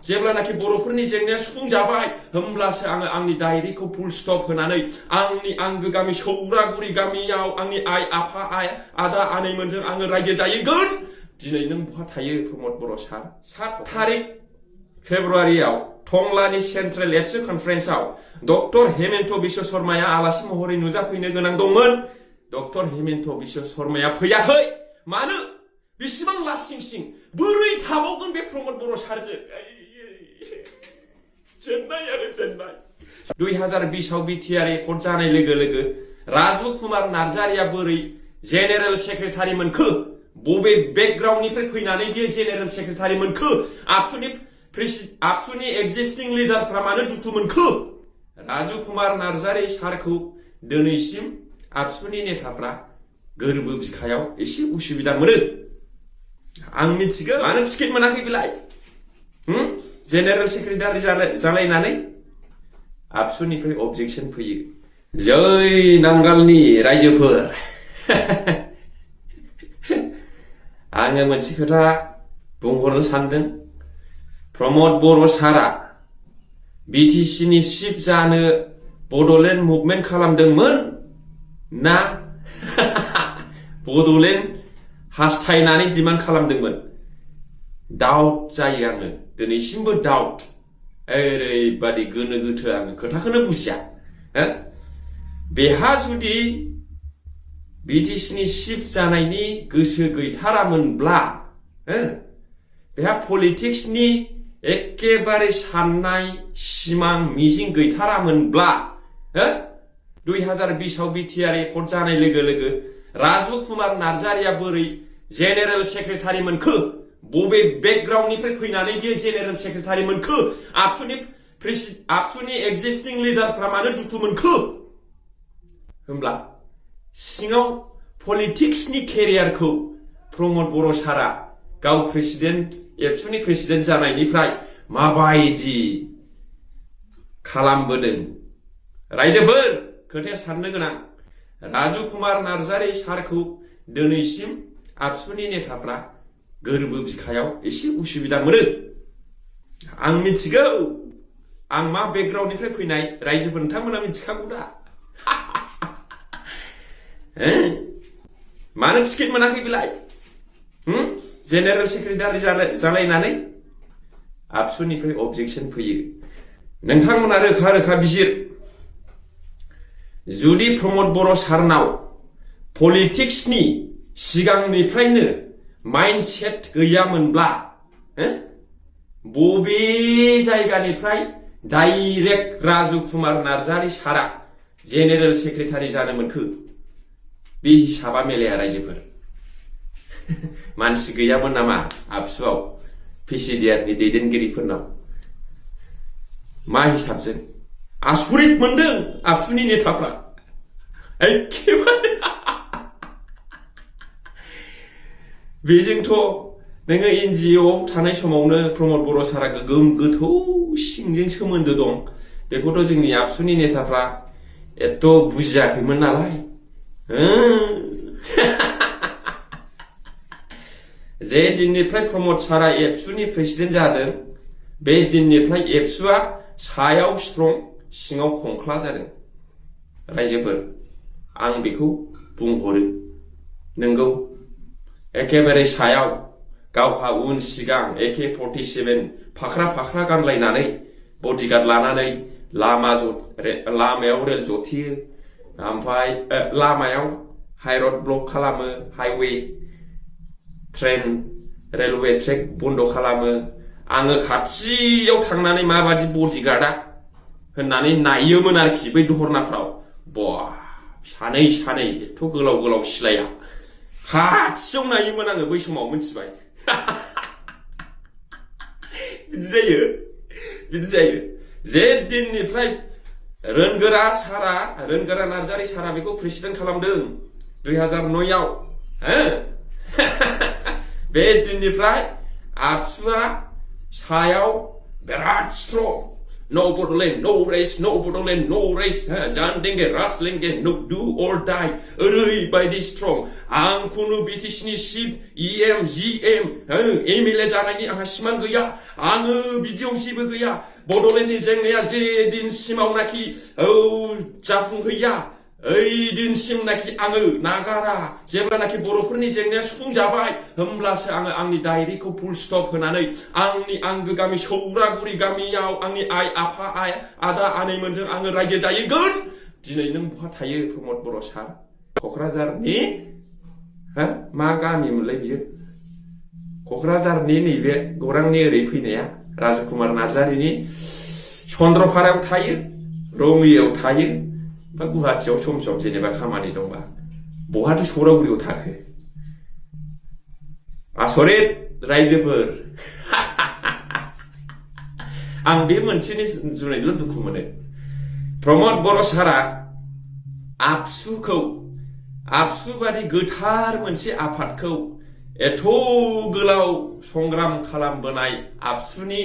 जेब्लानाखि बर'फोरनि जेंनाया सुफुंजाबाय होमब्लासो आङो आंनि डायरिखौ फुल स्टप होनानै आंनि आंगो गामि सौरागुरि गामियाव आंनि आइ आफा आदा आनैमोनजों आङो रायजो जाहैगोन। दिनै नों बहा थायो प्रमद बर' सार? 7 थारिख फेब्रुवारियाव टंलानि सेन्ट्रेल एबसु कनफारेन्सआव डक्टर हेमन्त बिश्व शर्माया आलासि महरै नुजाफैनो गोनां दंमोन। डक्टर हेमन्त बिश्व शर्माया फैयाखै। मानो? बिसिबां लासिंसिं बोरै थाबावगोन बे प्रमद बर' सारजों? जेननाय आरो जेननाय। 2020 आव बिटिआर एकर्ड जानाय लोगो लोगो राजु कुमार नार्जारिया बोरै जेनेरेल सेक्रेटारि मोनखो? बबे बेकग्राउन्डनिफ्राय फैनानै बियो जेनेरेल सेक्रेटारि मोनखो? आबसुनि एक्जिस्टिं लिडारफ्रा मानो दुखु मोनखो? राजु कुमार नार्जारि सारखौ दिनैसिम आबसुनि नेताफ्रा गोरबो बिखायाव एसे उसुबिदा मोनो। आं मिथिगौ मानो टिकेट मोनाखै बिलाय? जेनेरेल सेक्रेटारि जालायनानै आबसुनिफ्राय अबजेक्सन फैयो। जै नांगालनि रायजोफोर, आङो मोनसे खोथा बुंहरनो सानदों। प्रमद बर' सारा बिटिसिनि चिफ जानो बड'लेण्ड मुभमेन्ट खालामदोंमोन ना बड'लेण्ड हास्थायनानै डिमान्ड खालामदोंमोन? डाउट जायो आङो, दिनैसिमबो डाउट। ओरैबादि गोनो गोथो आङो खोथाखौनो बुजिया। बेहा जुदि बिटिसिनि चिफ जानायनि गोसो गैथारामोनब्ला, बेहा पलिटिक्सनि एखेबारे साननाय सिमां मिजिं गैथारामोनब्ला, 2020 आव बिटिआर एकर्ड जानाय लोगो लोगो राजु कुमार नार्जारिया बोरै जेनेरेल सेक्रेटारि मोनखो? बबे बेकग्राउन्डनिफ्राय फैनानै बियो जेनेरेल सेक्रेटारि मोनखो? आबसुनि एक्जिस्टिं लिडारफ्रा मानो दुखु मोनखो? होमब्ला सिङाव पलिटिक्सनि केरियारखौ प्रमद बर' सारा गाव प्रेसिडेन्ट एबसुनि प्रेसिडेन्ट जानायनिफ्राय माबायदि खालामबोदों? रायजोफोर, खोथाया साननो गोनां। राजु कुमार नार्जारि सारखौ दिनैसिम आबसुनि नेताफ्रा गोरबो बिखायाव एसे उसुबिदा मोनो। आं मिथिगौ आं मा बेकग्राउन्डनिफ्राय फैनाय। रायजोफोर, नोंथांमोना मिथिखागौ दा। मानो टिकेट मोनाखै बिलाय? जेनेरेल सेक्रेटारि जालायनानै आबसुनिफ्राय अबजेक्सन फैयो। नोंथांमोना रोखा रोखा बिजिर। जुदि प्रमद बर' सारनाव पलिटिक्सनि सिगांनिफ्रायनो माइन्डसेट गैयामोनब्ला, बबे जायगानिफ्राय डाइरेक्ट राजु कुमार नार्जारि सारा जेनेरेल सेक्रेटारि जानो मोनखो? बे हिसाबा मिलाया रायजोफोर। मानसि गैयामोन नामा आबसुआव पिसिडिआरनि दैदेनगिरिफोरनाव? मा हिसाबजों? आसरित मोनदों आबसुनि नेताफ्रा एखेबारे। बेजोंथ' नोङो एनजिअ थानाय समावनो प्रमद बर' सारा गोगोम गोथौ सिंजों सोमोन्दो दं। बेखौथ' जोंनि आबसुनि नेताफ्रा एथ' बुजियाखैमोन नालाय। जे दिननिफ्राय प्रमद सारा एबसुनि प्रेसिडेन्ट जादों, बे दिननिफ्राय एबसुआ सायाव स्ट्रं सिङाव खंख्ला जादों। रायजोफोर, आं बेखौ बुंहरो। नोंगौ, एखेबारे सायाव गावहा उन सिगां AK-47 फाख्रा फाख्रा गानलायनानै बडिगार्ड लानानै लामायाव रेल जथियो, ओमफ्राय लामायाव हाइरड ब्लक खालामो, हाइवे ट्रेन रेलवे ट्रेक बन्द खालामो। आङो खाथियाव थांनानै माबादि बडिगार्डआ होननानै नायोमोन आरोखि बै दहरनाफ्राव। सानै एथ' गोलाव गोलाव सिलाया खाथियाव नायोमोन आङो बै समाव, मिथिबाय? बिदि जायो। जे दिननिफ्राय रोनगोरा नार्जारि सारा बेखौ प्रेसिडेन्ट खालामदों 2009 आव, बे दिननिफ्राय आबसुआ सायाव बिराद strong No Bodoland, no race, no Bodoland, no race. Jandenge, Raslenge, no do or die. Oरैबायदि strong. आं खुनु BTCनि chief EM, GM, MLA जानायनि आंहा सिमान गैया. आङो बिदियाव जेबो गैया. बड'लेण्डनि जेंनाया जे दिनसिमावनाखि जाफुंहैया ओइ दिनसिमनाखि आङो नागारा जेब्लानाखि बर'फोरनि जेंनाया सुफुंजाबाय होमब्लासो आङो आंनि डायरिखौ फुल स्टप होनानै आंनि आंगो गामि सौरागुरि गामियाव आंनि आइ आफा आदा आनैमोनजों आङो रायजो जाहैगोन। दिनै नों बहा थायो प्रमद बर' सार? क'क्राझारनि मा गामिमोनलाय बियो? क'क्राझारनि नैबे गौरांनि ओरै फैनाया राजकुमार नार्जारिनि चन्द्रपारायाव थायो, रङियाव थायो, बा गुवाहाटियाव सम सम जेनेबा खामानि दंबा बहाथो सौरागुरियाव थाखो? आसरित रायजोफोर। आं बे मोनसेनि जुनैल' दुखु मोनो। प्रमद बर' सारा आबसु बादि गोथार मोनसे आफादखौ एथ' गोलाव संग्राम खालामबोनाय आबसुनि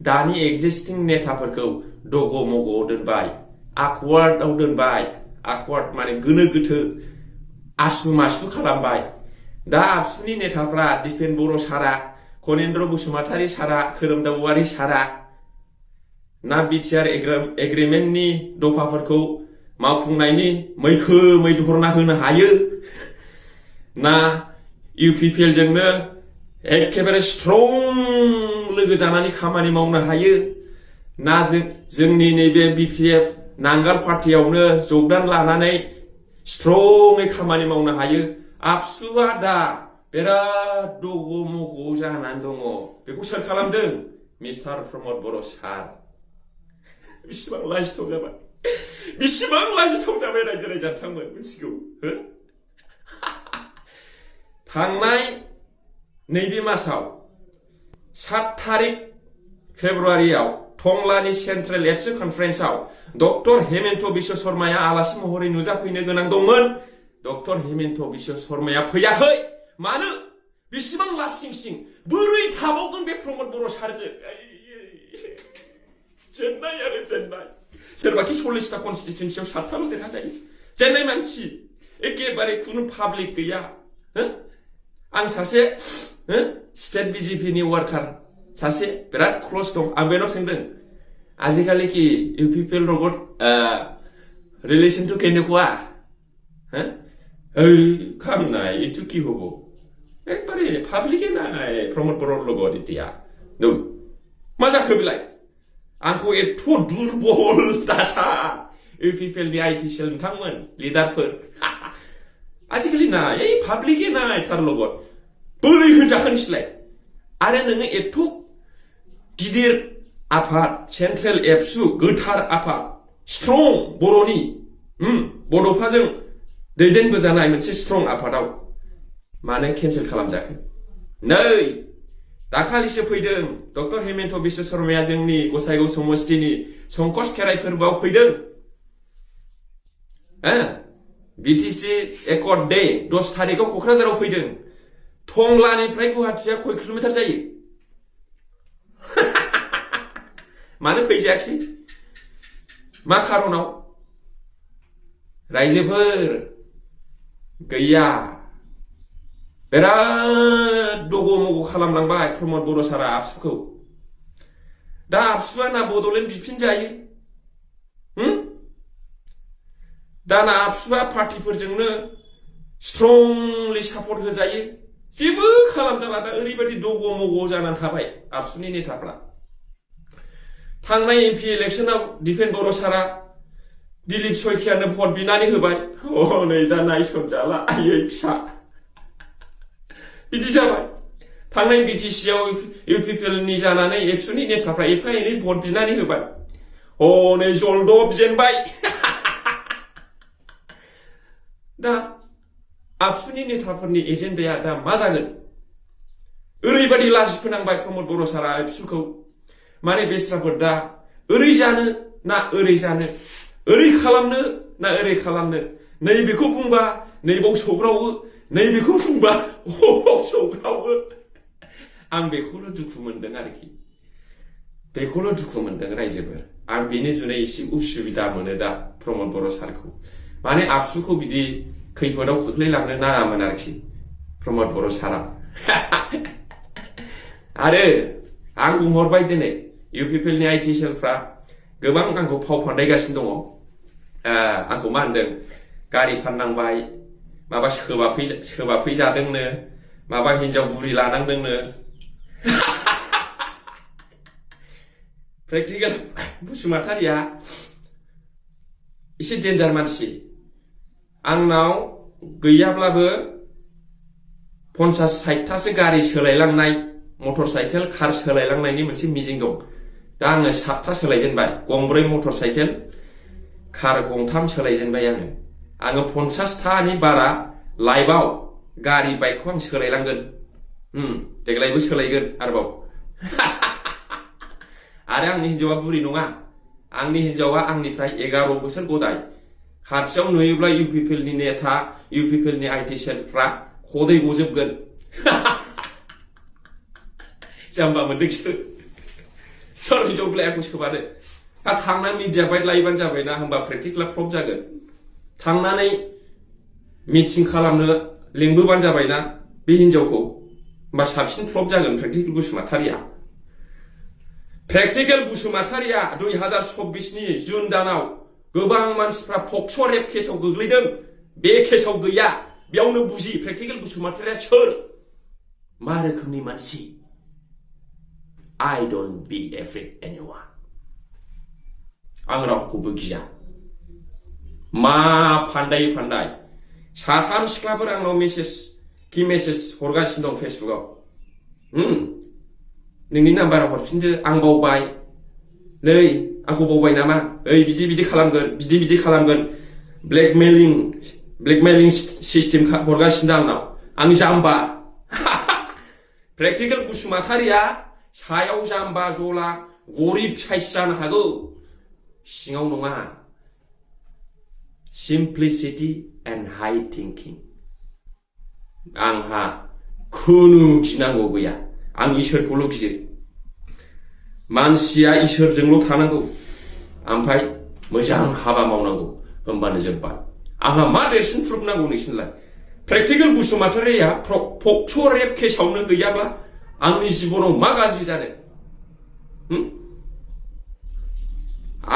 दानि एक्जिस्टिं नेताफोरखौ दग' मग'आव दोनबाय, आकवार्डआव दोनबाय। आकवार्ड माने गोनो गोथो आसु मासु खालामबाय। दा आबसुनि नेताफ्रा दिपेन बर' सारा, कनेन्द्र बसुमतारी सारा, खोरोमदाव औवारी सारा ना बिटिआर एग्रिमेन्टनि दफाफोरखौ मावफुंनायनि मैखोमै धरना होनो हायो, ना UPPL जोंनो एखेबारे स्ट्रं लोगो जानानै खामानि मावनो हायो, ना जोंनि नैबे BPF नांगाल पार्टियावनो जगदान लानानै स्ट्रङै खामानि मावनो हायो। आबसुआ दा बिराद दग' मग' जानानै दङ। बेखौ सोर खालामदों? मिस्टार प्रमद बर' सार। बिसिबां लाजिथाव जाबाय, बिसिबां लाजिथाव जाबाय रायजो राजाथांमोन मिथिगौ। थांनाय नैबे मासाव 7 तारिख फेब्रुवारियाव टंलानि सेन्ट्रेल एबसु कनफारेन्सआव डक्टर हेमन्त बिश्व शर्माया आलासि महरै नुजाफैनो गोनां दंमोन। डक्टर हेमन्त बिश्व शर्माया फैयाखै। मानो? बिसिबां लासिंसिं बोरै थाबावगोन बे प्रमद बर' सारजों? जेननाय आरो जेननाय। सोरबाखि 40टा कनस्टिट्युन्सियाव 7टाल' देरहाजायो। जेननाय मानसि एखेबारे खुनु पाब्लिक गैया। आं सासे स्टेट BJPनि वार्कार सासे बिराद क्लस दं। आं बेनाव सोंदों आजिखालि कि UPPL লগত ৰিলেশ্যনটো কেনেকুৱা? কাম নাই, এইটো কি হ'ব? একবাৰে পাব্লিকে নাই प्रमद बर'र লগত এতিয়া। मा जाखो बेलाय? आंखौ एथ' दुरबल दासा UPPLनि IT सेल नोंथांमोन लिडारफोर। आजिखालि नाय पाब्लिके नाय थार লগত बोरै होनजाखोन सिलाय? आरो नोङो एथ' गिदिर आफाद सेन्ट्रेल एबसु गोथार आफाद स्ट्रं बर'नि बड'फाजों दैदेनबोजानाय मोनसे स्ट्रं आफादाव मानो केन्सेल खालामजाखो? नै दाखालिसो फैदों डक्टर हेमन्त बिश्व शर्माया जोंनि गसाइगाव समस्तिनि संकस खेराइ फोरबोआव फैदों। BTC एकर्ड डे 10 तारिखआव क'क्राझाराव फैदों। टंलानिफ्राय गुवाहाटिया खय किल'मिटार जायो? मानो फैजायाखसै? मा खारनाव? रायजोफोर गैया। बिराद दग' मग' खालामलांबाय प्रमद बर' सारा आबसुखौ। दा आबसुआ ना बड'लेण्ड बिफिनजायो, दाना आबसुआ पार्टिफोरजोंनो स्ट्रंलि सापर्ट होजायो। जेबो खालामजाला। दा ओरैबायदि दग' मग' जानानै थाबाय आबसुनि नेताफ्रा। थांनाय MP इलेक्शनाव दिपेन बर' सारा दिलीप सयखियानो भट बिनानै होबाय। नै दा नायसनजाला आयै फिसा बिदि जाबाय। थांनाय BTCआव UPPLनि जानानै एबसुनि नेताफ्रा एफा एनै भट बिनानै होबाय। नै जलदब जेनबाय। दा आबसुनि नेताफोरनि एजेन्डाया दा मा जागोन? ओरैबायदि लाजिफोनांबाय प्रमद बर' सारा एबसुखौ। माने बेस्राफोर दा ओरै जानो ना ओरै जानो, ओरै खालामनो ना ओरै खालामनो, नैबेखौ बुंबा नैबाव सौग्रावो, नैबेखौ बुंबा सौग्रावो। आं बेखौल' दुखु मोनदों आरोखि, बेखौल' दुखु मोनदों रायजोफोर। आं बेनि जुनै एसे उसुबिदा मोनो दा प्रमद बर' सारखौ माने आबसुखौ बिदि खैफोदाव खोख्लैलांनो नाङामोन आरोखि प्रमद बर' सारा आरो आं बुंहरबाय दिनै इउपिपिएलनि आइटि सेलफ्रा गोबां आंखौ फाव फान्दायगासिनो दङ आंखौ मा होनदों गारि फाननांबाय माबा सोबाफै जादोंनो माबा हिनजाव बुरि लानांदोंनो प्रेक्टिकेल बसुमतारिया एसे डेन्जार मानसि आंनाव गैयाब्लाबो 50-60थासो गारि सोलायलांनाय मटर साइकेल कार सोलायलांनायनि मोनसे मिजिं दं दा आङो 7था सोलायजेनबाय गंब्रै मटर साइकेल कार गंथाम सोलायजेनबाय आङो 50थानि बारा लाइफआव गारि बाइकखौ आं सोलायलांगोन देग्लायबो सोलायगोन आरोबाव आरो आंनि हिनजावा बुरि नङा आंनि हिनजावा आंनिफ्राय 11 बोसोर गदाय खाथियाव नुयोब्ला इउपिपिएलनि नेता इउपिपिएलनि आइटि सेलफ्रा खदै गजोबगोन जाम्बा मोनदोंसो सोर हिनजावलायाखौ सोबानो थांनानै मिडिया बाइट लायोबानो जाबायना होमबा प्रेक्टिकेला प्रफ जागोन थांनानै मिटिं खालामनो लिंबोबानो जाबायना बे हिनजावखौ होमबा साबसिन प्रफ जागोन प्रेक्टिकेल बसुमतारिया प्रेक्टिकेल बसुमतारिया 2024नि जुन दानाव गोबां मानसिफ्रा पक्स' रेप केसाव गोग्लैदों बे केसाव गैया बेयावनो बुजि प्रेक्टिकेल बसुमतारिया सोर मा रोखोमनि मानसि I don't be afraid anyone आं रावखौबो गिया मा फान्दाय साथाम सिख्लाफोर आंनाव मेसेज हरगासिनो दं फेसबुकआव नोंनि नाम्बाराव हरफिनदो आं बावबाय नै आंखौ बावबाय नामा ओइ बिदि खालामगोन ब्लेकमेलिं सिस्टेम हरगासिनो आंनाव आं जाम्बा प्रेक्टिकेल बसुमतारिया सायाव जाम्बा जला गरिब साइस जानो हागौ सिङाव नङा सिम्प्लिसिटी एन्ड हाई थिंकिं आंहा खुनु गिनांगौ गैया आं इसोरखौल' गियो मानसिया इसोरजोंल' थानांगौ ओमफ्राय मोजां हाबा मावनांगौ होमबानो जोब्बाय आंहा मा देरसिन प्रुफ नांगौ नोंसिनलाय प्रेक्टिकेल बसुमतारिया पक्स' रेप केसावनो गैयाब्ला आंनि जिबनाव मा गाज्रि जानो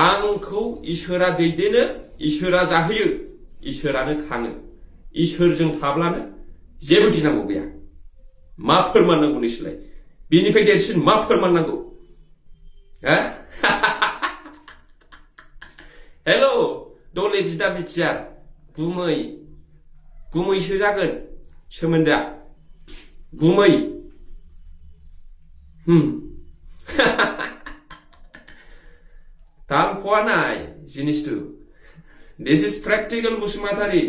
आंखौ इसोरा दैदेनो इसोरा जाहोयो इसोरानो खाङो इसोरजों थाब्लानो जेबो गिनांगौ गैया मा फोरमान नांगौ नोंसोरलाय बिनिफ्राय देरसिन मा फोरमान नांगौ हेल' दले बिदा बिटिआर गुमैसो जागोन सोमोन्दोआ गुमै ताल फवा नाय जिनिसटु दिस इज प्रेक्टिकेल बसुमतारि